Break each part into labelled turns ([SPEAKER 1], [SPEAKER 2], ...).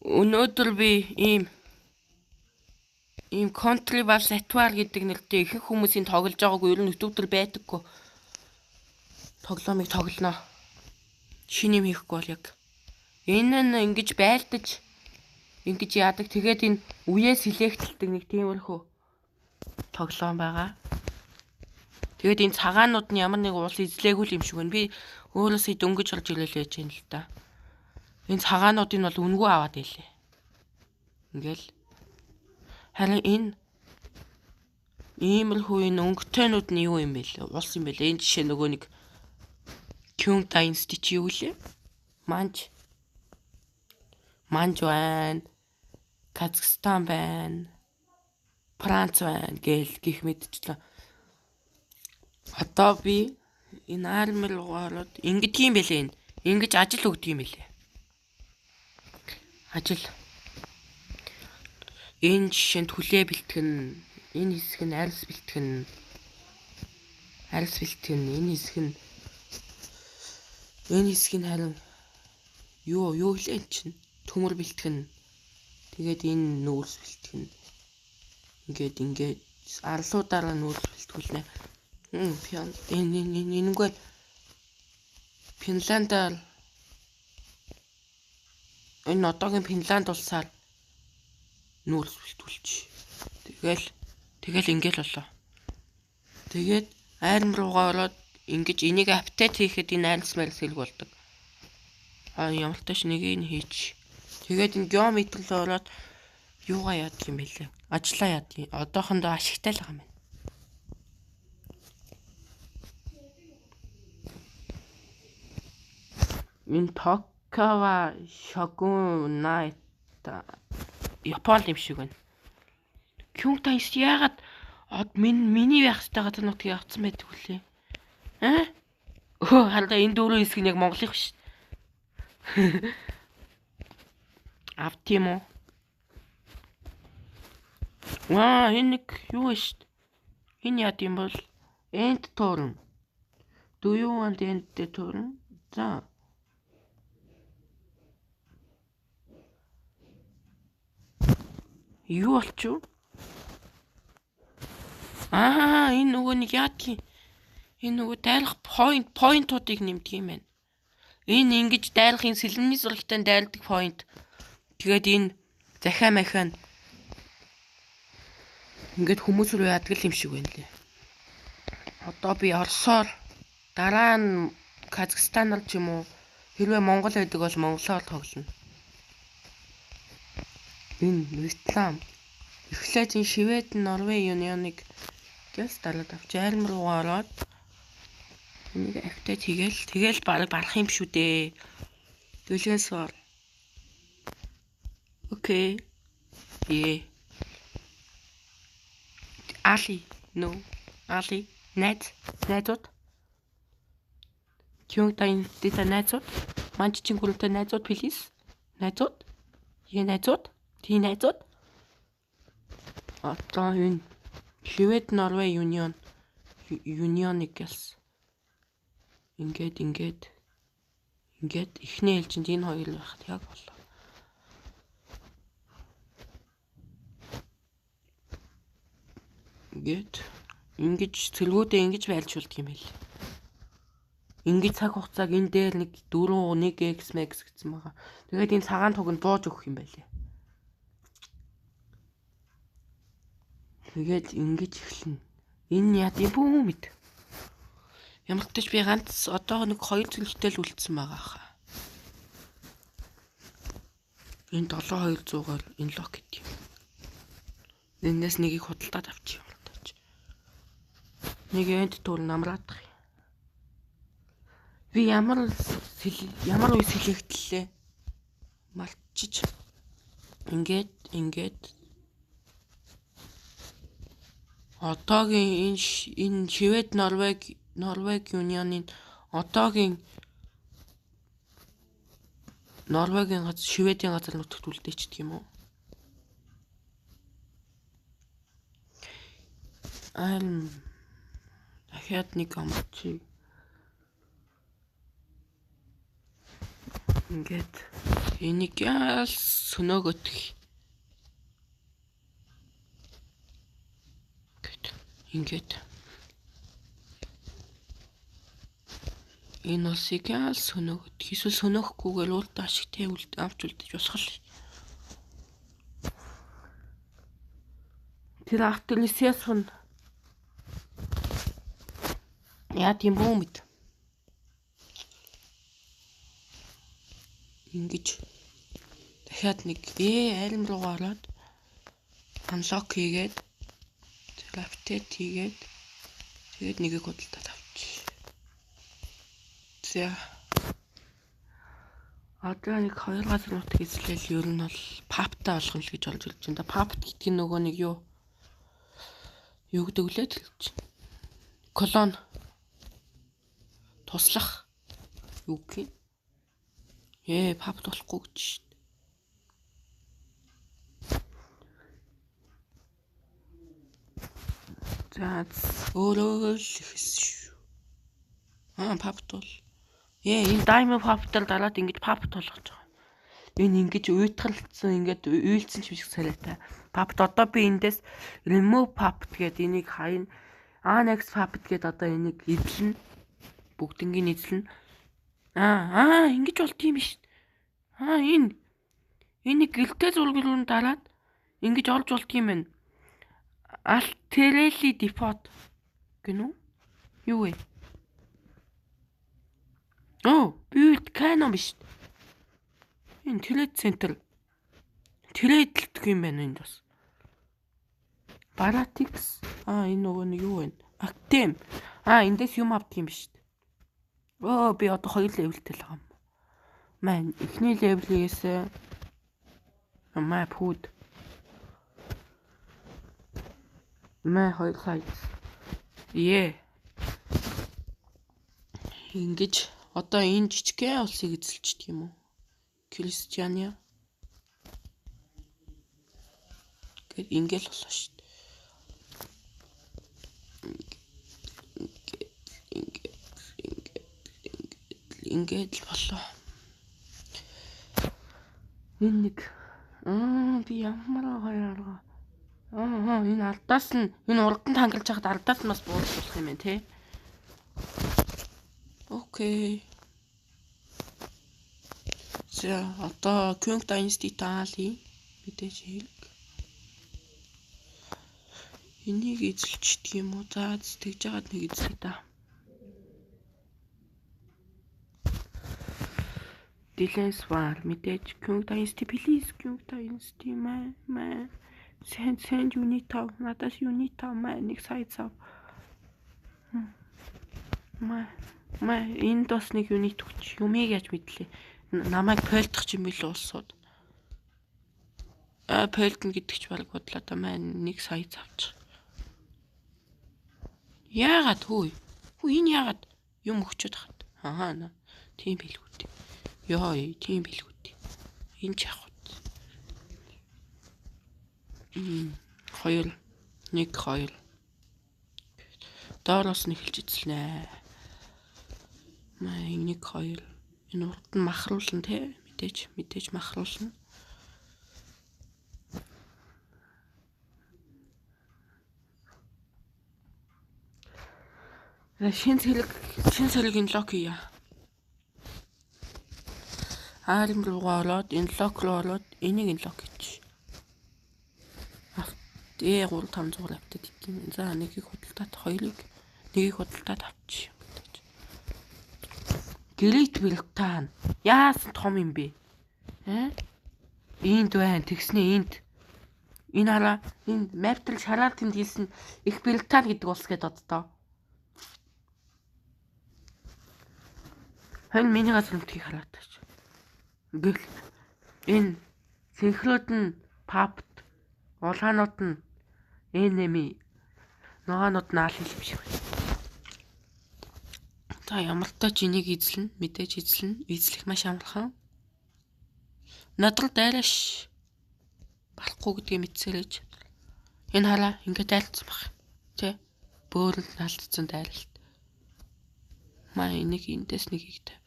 [SPEAKER 1] Өнөөдөр би ийм Country Wars Atwar гэдэг нэртэй ихэнх хүмүүсийн тоглож байгаагүй, ер нь YouTube дээр байдаггүй тоглоомыг тоглоно. Шинэ юм хийхгүй бол яг энэ нь ингэж байлдаж ингэж яадаг. Тэгээд энэ үеэ селектэлдэг нэг тиймэрхүү тоглоом байгаа. Тэгээд энэ цагаанууд нь ямар нэг уул эзлээгүй юм шиг байна. Би өөрөөсөө дөнгөж орж ирэл байж юм л да. Энэ цагаануудыг бол үнгүй аваад ийлээ. Ингээл харин энэ иймэрхүү энэ өнгөтэйнүүд нь юу юм бэ лээ? Улс юм бэ лээ? Энэ жишээ нөгөө нэг Qing Dynasty чи юу лээ? Манж. Манж байна. Казахстан байна. Франц байна гээл гих мэдчлээ. Одоо би энэ арми руу ороод ингэдэг юм бэлээ энэ. Ингэж ажил өгдөг юм бэлээ. Ажил. Энэ жишээ нь түлээ бэлтгэн, энэ хэсэг нь арьс бэлтгэн. Арьс бэлтгэн, энэ хэсэг нь харин юу лээ эн чинь төмөр бэлтгэн. Тэгээд энэ нүүрс бэлтгэн. Ингээд арлуудаараа нүүрс бэлтгүүлнэ. Энэ энэнгүй Финландаар энэ одоогийн Финланд улсаар нүүрс бэлтгүүлч. Тэгэл ингээл болоо. Тэгээд айрам руугаа ороод ингэж энийг апдейт хийхэд энэ арьс марьс хэрэг болдог. А ямар ч тач нэгийг нь хийч. Тэгээд энэ геометр руу ороод юугаа яадаг юм бэлээ? Ажлаа яадаг. Одоохондоо ашигтай л байгаа юм байна. Энэ Токава Shogunate Япон юм шиг байна. Qing Dynasty яагаад миний байх ёстой газар нутгийг авцсан байдаг вүлээ? Аа? Өө хараа энэ дөрөв хэсэг нь яг Монголынх биш. Авт юм уу? Ваа, энэ нэг юу вэ шүү дээ. Энэ яад юм бол end turn. Do you want end the turn? За. Юу болчих вэ? Аа, энэ нөгөө нэг яад юм. Энэ нөгөө дайлах поинтуудыг нэмдэг юм байна. Энэ ингэж дайлахын сэлмэний зурагтай дайлдаг point. Тэгээд энэ захиа махиа ингээд хүмүүс рүү яадаг юм шиг байна лээ. Одоо би Оросоор дараа нь Казахстанаар ч юм уу хэрвээ Монгол байдаг бол монголоор тоглоно. Энэ Вьетнам эхлээд энэ Швед, Норвег Юнионыг гэлс дараад авч айрам руугаа ороод энийг апдейт тэгэл бараг барах юм шүү дээ. Дэлгээс ор. Окей. Е. Али. No. Али. Найз. Найзууд. Qing Dynasty-тэй найзууд. Манччин гүрэнтэй найзууд please. Найзууд. Е найзууд. Тий найзууд. Одоо энэ Швед, Норвег Юнионыг гэлс. Ингээд эхний ээлжинд энэ хоёр байхад яг болоо. Ингээд ингэж цэлгүүдээ ингэж байлжуулдаг юм байл. Ингэж цаг хугацааг энэ дээр нэг 4 1 x max гэсэн байгаа. Тэгээд энэ цагаан туг нь бууж өгөх юм байлээ. Тэгээд ингэж эхэлнэ. Энэ яад юм бүү мэд. Ямар ч тач би ганц одоо нэг 2 цэлэгтэй л үлдсэн байгаа хаа. Энэ 7200-аар энэ лок гэдэг юм. Энээс нэгийг худалдаад авчих юм тач. Нэг энд түр намраадах юм. Би ямар үе сэлэгтлээ. Малтчиж. Ингээд одоогийн энэ Швед, Норвег Юнионын одоогийн Норвегийн газар, Шведийн газар нутагт үлдээчдэг юм уу? Айл дахиад нэг амарчиг. Ингээд Энийг яал сөнөөгөтг. Ингээд энэ улсыг яал сөнөөгөт. Эсвэл сөнөөхгүйгээр урд ашигтай авч үлдэж болох л. Тэр Авторисиас хүн яа тийм бүү мэд. Ингэж дахиад нэг арим руугаа ороод unlock хийгээд update хийгээд тэгээд нэгийг худалдаад авчих. За. Одоо нэг хоёр газар нутаг эзлэл ер нь бол паптай болгоно л гэж олж ирж байна да. Папт гэдэг нь нөгөө нэг юу гэдэг лээ тэр чинь. Колон туслах юу гэх юм? Папт болохгүй гэж шин. За өөрөө л ихсэн шүү. Папт бол. Энэ Diamond Puppet-аар дараад ингэж puppet болгож байгаа. Энэ ингэж уйтгалцсан, ингээд уйлцсан юм шиг царайтай. Puppet одоо би эндээс remove puppet гэдэг энийг хайна. Annex puppet гэдэг одоо энийг эзлэнэ. Бүгднгийн эзлэнэ. Ингэж болт юм биш. Энэ энийг гэлтэй зураг руу дараад ингэж орж болт юм байна. Alterely default гэнэ үү? Юу вэ? Build Canon биш. Энэ trade center. Trade-лдэг юм байна энд бас. Baratix. Энэ нөгөө нэг юу вэ? Actem. Эндээс юм авдаг юм биш. Би одоо 2 level-тэй л байгаа юм. Мань эхний level-ээс маа пуд. Маа 2 size. Ингэж одоо энэ жижигхэн улсыг эзэлчдэг юм уу? Кристианиа. Гэт ингээл боллоо шүү дээ. Ингээд л боллоо. Энэ нэг би ямар хоёр арга. Энэ ардаас нь энэ урд нь тангалж хахад ардаас нь бас бууж болох юм байна те. Окей. За одоо Qing Dynasty таалъя. Мэдээж хэрэг. Энийг эзэлчдэг юм уу? За тэгж жагаад нэг эзлэе да. Defense war мэдээж Qing Dynasty please Qing Dynasty маа send unit ав надаас unit ав маа нэг сая зав. Маа энд бас нэг unit өгч юмыг яаж мэдлээ. Намайг пойлдох юм билүү улсууд. Пойлдно гэдэг ч баг бодлоо да маа нэг сая завчих. Яагаад хөөе? Хүү энэ яагаад юм өгчөөд хат. Аа на. Тийм билгүү дээ. Йоо, тийм билгүү дээ. Энэ ч яах вэ? 2 1 2. Доороос нь эхэлж эзэлнэ. Маа 1 2. Энэ урд нь махруулна те. Мэдээж махруулна. Шин цэлэг энэ лок хийе. Арм руугаа ороод энэ лок руу ороод энийг энэ лок хийчих. 3 5 6 автаад идэх юм. За нэгийг худалдаад хоёрыг нэгийг худалдаад авчих. Great Britain яасан том юм бэ? Энд байна. Тэгснээ энд. Энэ хараа энэ map дээр шараар тэмдэглэсэн Их Британи гэдэг улс гэдээ оддоо. Харин миний газар нутгийг хараад тач. Ингээл энэ синхрод нь папт, улаанууд нь enemy, нугаанууд нь аал юм шиг байна. За ямар ч энийг эзлэн, мэдээж эзлэн, эзлэх маш амархан. Надрал дайраш болохгүй гэдгийг мэдсээрэж. Энэ хараа ингээд дайлцсан баг. Тэ? Бөөрөнд наалдсан дайралт. Маа энийг эндээс нэгийг тавь.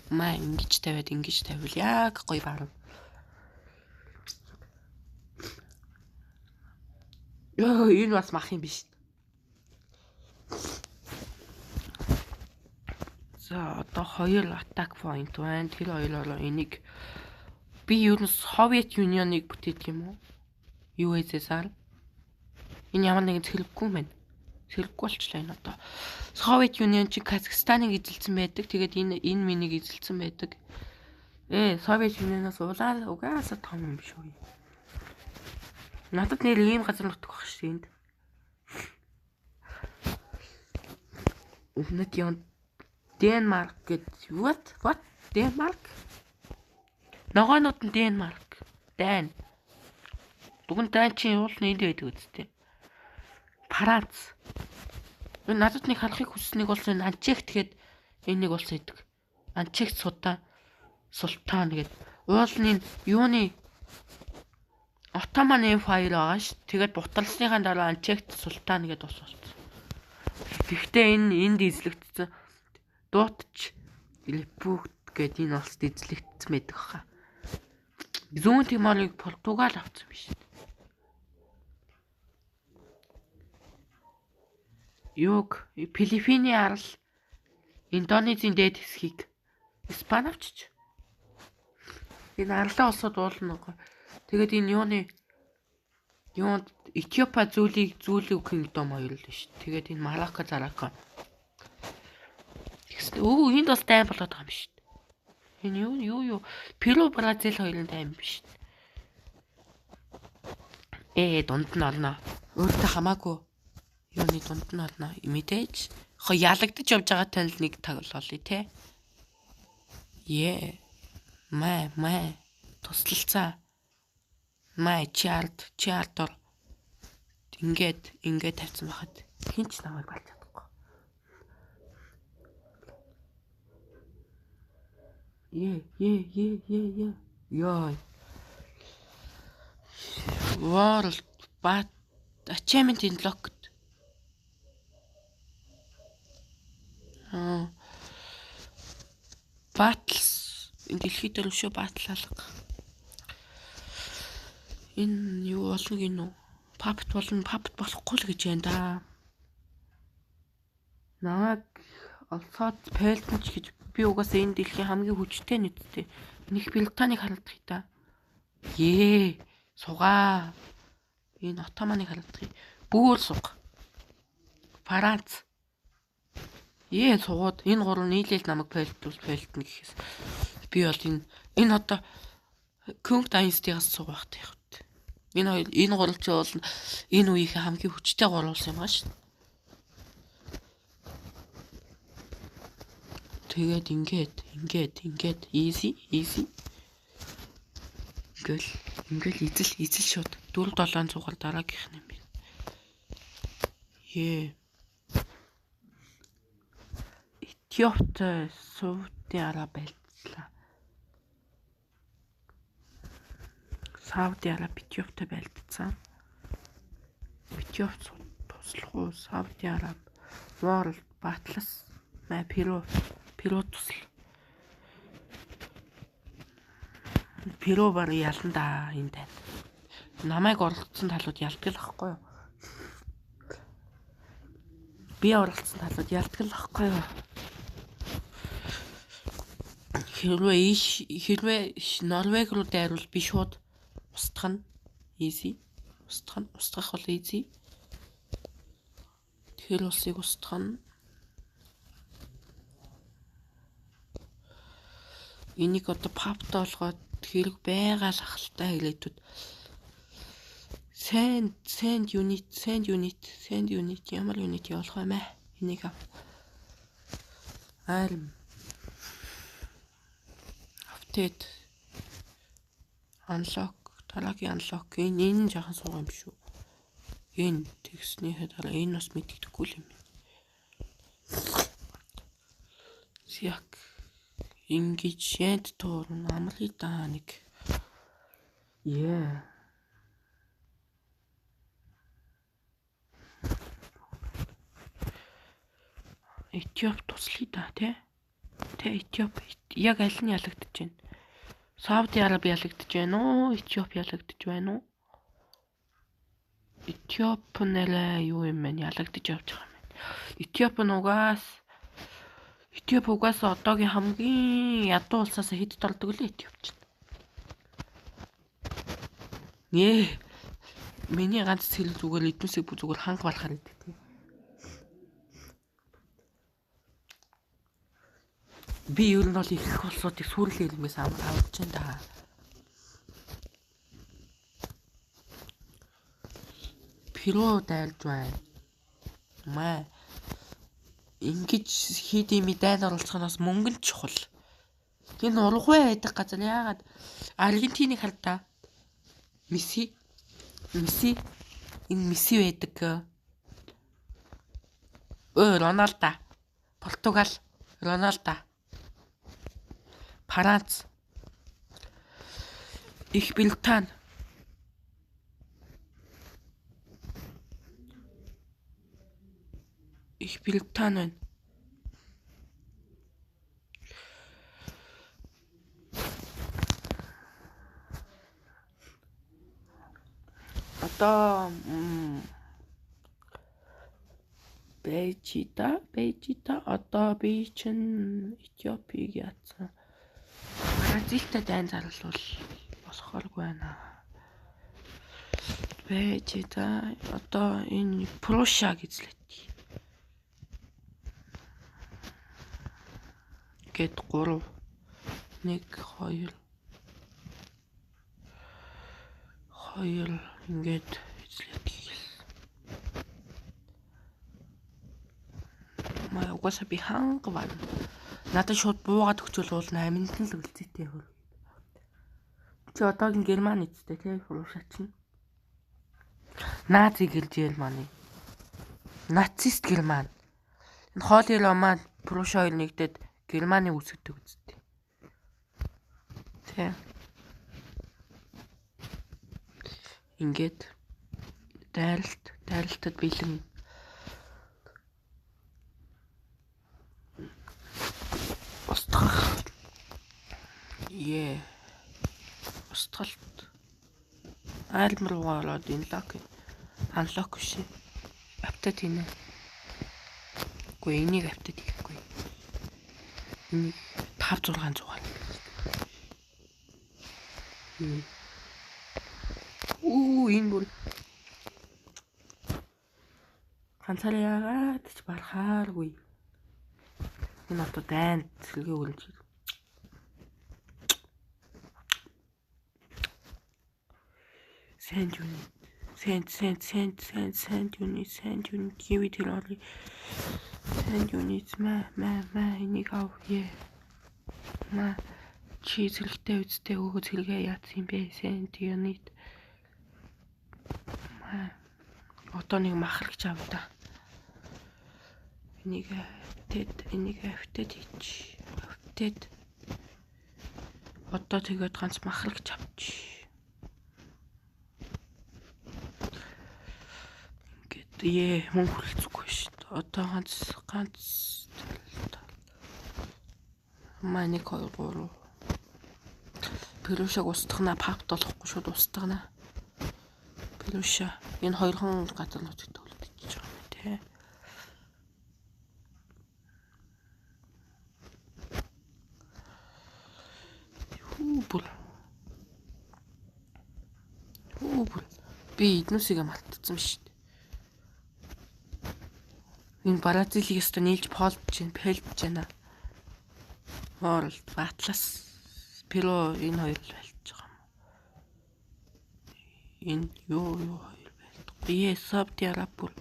[SPEAKER 1] Маа ингэж тавиад ингэж тавиул яг гоё барна. Йоо, энэ бас мах юм биш. За одоо 2 attack point байна. Тэр хоёроор энийг би ер нь Soviet Union-ыг бүтээдэг юм уу? USSR. Энэ ямар нэгэн цэцэрлэггүй юм байна. Цэцэрлэггүй болчлаа энэ одоо. Soviet Union чи Казахстаныг эзэлсэн байдаг. Тэгээд энэ минийг эзэлсэн байдаг. Soviet Union-аас улаа угаасаа том юм биш үү? Надад нэр ийм газар нутг баг шүү энд. Өмнөд юм Денмарк гэд what? What? Денмарк? Ногоонууд нь Денмарк. Дайн. Дүгэн дайн чинь уул нь энд байдаг үсттэй. Франц. Энэ надад нэг харахыг хүссэнийг болсон энэ Анчегт гээд энэ нэг улс идэг. Анчегт султан гээд уулны юуны Ottoman Empire байгаа ш. Тэгээд буталсныхаа дараа Анчегт султан гээд улс болсон. Гэхдээ энэ энд эзлэгдсэн Дуутч Републик гээд энэ улсад эзлэгдсэн байдаг хаа. Зүүн Тиморыг Португал авсан биш. Юг Филиппиний арал Индонезийн дээд хэсгийг Испани авчиж. Энэ арлаа улсууд уулна. Тэгээд энэ юуны юунд Этиопа зүйлийг Kingdom хоёр л биш. Тэгээд энэ Малака Зарака. Тэгсэн энд бас дайн болоод байгаа юм биш. Энэ юу Перу Бразил хоёрын дайн биш. Дунд нь орно. Өөртөө хамаагүй. Юуны дунд нь орно. Мэдээж. Хо ялагдаж явж байгаа тань л нэг тоглоолъё те. Е. Мэ туслалцаа. Мэ чарт чартор ингээд тавьсан байхад хинч намайг балж чадахгүй. Е. Йой. World Bat Achievement Unlocked. Battles энэ дэлхий дээр өшөө battle алга. Энэ юу болно гин үү? Puppet болно, puppet болохгүй л гэж байна да. Намайг олцоод пэлтэнч гэж би угаасаа энэ дэлхийн хамгийн хүчтэй нийттэй. Нэг Британийг харагдах та. Ее, сугаа. Энэ Отоманыг харагдах. Бүүр суг. Франц. Ее, сугууд энэ гурав нийлээл намайг пэлтүүл пэлтэн гэхээс би бол энэ одоо Kung Dynasty-гаас суг байх та. Энэ хоёр энэ гурав чи бол энэ үеийн хамгийн хүчтэй гурав улс юм аа шүү. Тэгээд ингээд easy ингээл эзэл шууд 4 7 цугаар дараагийнх юм байна. Ее. Этиоптой Саудын Араб байлцлаа. Сауди Араб Этиоптой байлдсан. Этиоп туслах уу? Сауди Араб World Battles мэ Перу тусал. Перу бар ялан да энэ тань. Намайг оролцсон талууд ялдаг л ахгүй юу? Би оролцсон талууд ялдаг л ахгүй юу? Хэрвээ Норвег руу дайруул би шууд устгах нь easy. Устгах бол easy. Тэр улсыг устгах нь. Энийг одоо паптай болгоод хэрэг байгаа л ахaltaа хэлээдүүд. Send unit ямар unit явуулах юм бэ? Энийг ав. Арм. Update. Unlock дараагийн unlock энэ жаахан суугаа юм шүү. Энэ тэгснийхээ дараа энэ бас мэддэхгүй л юм. Яг ингэж яд туурна амрыг даа нэг. Ее. Этиоп туслая да тий. Тэ Этиоп яг аль нь ялагдаж байна? Сауди Араби ялагдаж байна уу? Этиоп ялагдаж байна уу? Этиоп нэрээ юу юм бэ? Ялагдаж явж байгаа юм байна. Этиоп угаасаа одоогийн хамгийн ядуу улсаас хэд дордог лээ Этиоп ч. Нээ. Миний ганц цэл зүгээр эднүсийг бүр зүгээр ханга балахаар идэг. Би ер нь бол их улсуудыг сүрэл ирмээс авч байна да. Перу дайлж байна. Маа. Ингэж хид ими дайн оролцохноос мөнгө нь чухал. Энэ Уругвай байдаг газар яагаад Аргентиныг хардаа. Месси. Месси. Энэ Месси байдаг. Роналдо. Португал. Роналдо. Франц. Их Британи. Их Британи байна. Одоо Бэжита одоо би чинь Этиопийг яатсан. Бразилтай дайн зарлуул болохооргүй байна. Бэжита одоо энэ Прушаг эзлэт. Гэт 3 1 2 2 ингээд эзлэт гэсэн. Маа угаасаа би ханга байна. Надад шууд буугаад өгчвөл уул аминд нь л үлзийтэй хөр. Чи одоогийн Герман эзтэй тий Прушаа чинь. Наци Германы. Нацист Герман. Энэ Холи Роман Прушаа хоёр нэгдээд Германы үүсгдэг үсттэй. Тий. Ингээд дайралтад бэлэн устгах. Устгалт. Айлм руу ороод энэ лок unlock биш. Апдейт хийнэ. Үгүй энийг апдейт хийхгүй. Энийг 5 6 100-аар. Энэ бүр ганцаараа яагаад ч барахааргүй. Энэ одоо дайн цэлгээ өрнж. Send unit. Send send unit. Send unit. Give it тэр орё. Send unit маа энийг ав. Маа чи цэлгтэй үсттэй өөхө цэлгээ яатсан юм бэ? Send unit. Маа одоо нэг махрагч ав та. Энийг апдейт хийч. Апдейт. Одоо тэгээд ганц махрагч авч. Ингээд мөнгө хүлцэхгүй шүү дээ. Одоо ганц маа 1 2 3 Перушаг устгана, папт болохгүй шууд устгана. Перуша энэ хоёрхан газар нутагт үлдчихэж байгаа юм тий. Бүр. Би эднүсийг мартчихсан шүү дээ. Энэ Бразилийг өстө нийлж полдж байна, пэлдж байна. World Atlas Перу энэ хоёр л байлж байгаа юм. Энэ юу хоёр байлдахгүй. Сауди Араб бүр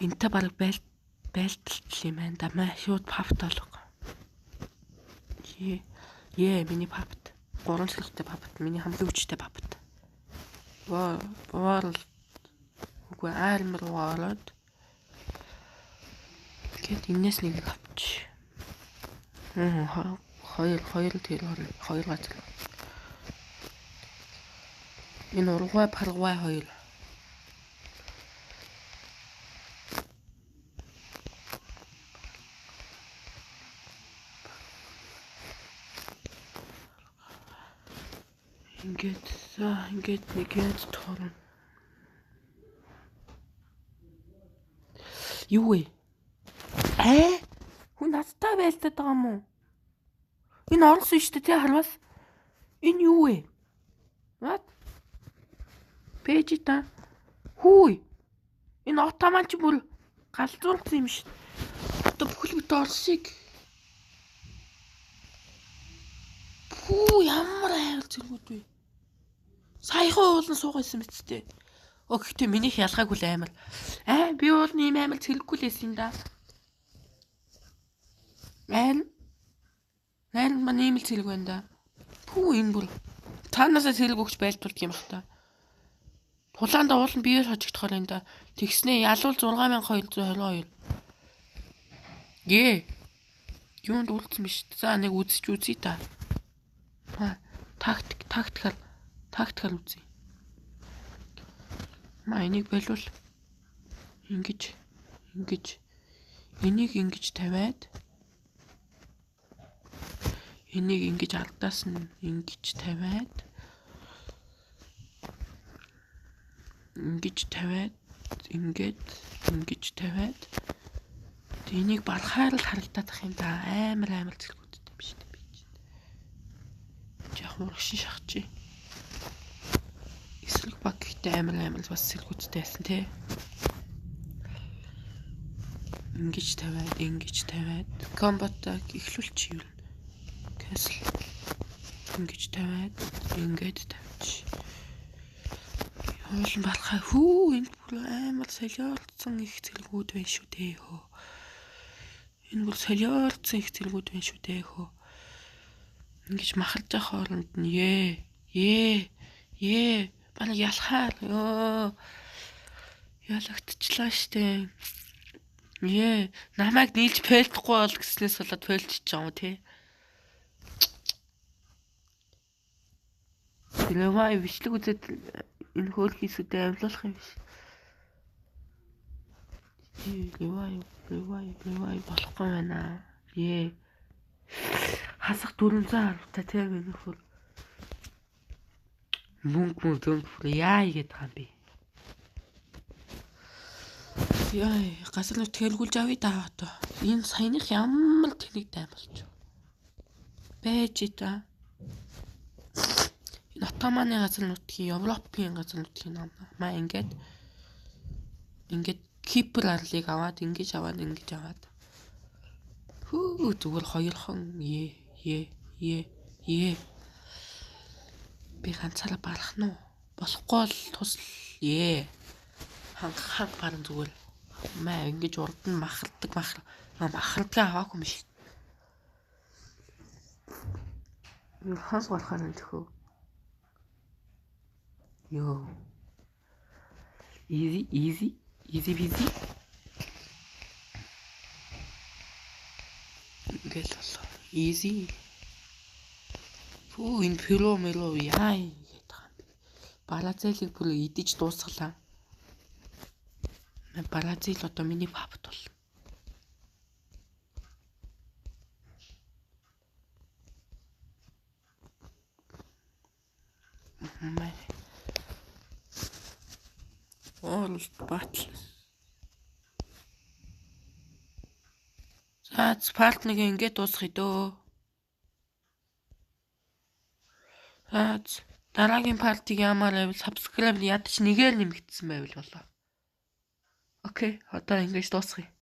[SPEAKER 1] энтэй баг байлтал юм байна да. Маа шууд папт олго. Миний папт. 3 цэлэгтэй папт. Миний хамгийн хүчтэй папт. World үгүй арм руу ороод гээд энэс нэг авч. Хоёр тэр хоёр газар. Энэ Уругвай, Парагвай хоёр. Ингээд за ингээд нэг яаж тоорно. Юу вэ? Аа? Хүн надтай байлдаад байгаа юм уу? Энэ Орос шүү дээ тий харвас. Энэ юу вэ? What? Пэжи та. Хүй. Энэ Отаман чи бүр галзуулсан юм шүү. Одоо бүхэл бүтэн Оросыг. Хүү ямар аяар зэргүүд вэ? Саяхан уулан суугаа исэн мэт тээ. Оо гэхдээ минийх ялгаагүй л амар. Аа би уул нь ийм амар цэрэггүй л байсан юм да. Айл. Айл маань ийм л цэрэг байна да. Пүү энэ бүр цаанаасаа цэрэг өгч байлдуулдаг юм бах та. Тулаанда уул нь биеэр хожигдохоор энэ да. Тэгснээ ялуул 6222. Гээ. Юунд үлдсэн биш. За нэг үзэж үзье та. Тактик тактикаар үзье. Ма энийг болвол ингэж энийг ингэж тавиад энийг ингэж ардаас нь ингэж тавиад ингэж тавиад ингээд ингэж тавиад энийг барахаар л харагдаад ах юм да. Амар зэргүүдтэй юм биш үү би чинь. Жаахан урагшин шахчих. Эсрэг баг гэхдээ амар бас сэргүүдтэй байсан тий. Ингэж тавиад, ингэж тавиад комботог эхлүүлчих юм. Cancel. Ингэж тавиад, ингээд тавьчих. Явуулан балхаа хүү энд бүр амар солиорцсон их зэргүүд байна шүү дээ хөө. Энэ бүр солиорцсон их зэргүүд байна шүү дээ хөө. Ингэж махалж явах хооронд нь ээ бараг ялхаар ёо ялагдчихлаа штэ. Ээ намайг нийлж фейлдахгүй бол гэснээс болоод фейлдчихэж байгаа юм тий. Левай бичлэг үзээд энэ хөөх хийсүүдээ амьлуулах юм биш. Левай болохгүй байна. Ээ хасах 410 та тий миний хөр. Мөнгө дөнгө яа игээд байгаа юм бэ? Яа, газар нутг хэрэгүүлж авъя да одоо. Энэ саяных ямар тэнэг дайм болчих. Байж та. Энэ Отоманы газар нутгийн, Европын газар нутгийн ном. Маа ингээд Кипр арлыг аваад ингэж аваад ингэж аваад. Хүү зүгээр хоёрхон ээ ээ. Би ганцаараа барах нь уу? Болохгүй л тусал ээ. Ханга баран зүгээр. Маа ингэж урд нь махардаг махардгаа аваагүй юм шиг. Юу ханс болохоор нь төхөө. Йоо. Easy peasy. Ингээл болоо. Easy. Пүү энэ пюро мэло яа гэдэг юм бэ? Бразилыг бүр идэж дуусгалаа. Бразил одоо миний фавт бол. World Battle. За part 1 ингээд дуусгая дөө. Дараагийн part-ыг ямар байвал subscribe ядаж нэгээр нэмэгдсэн байвал болоо. Окей, одоо ингэж дуусгая.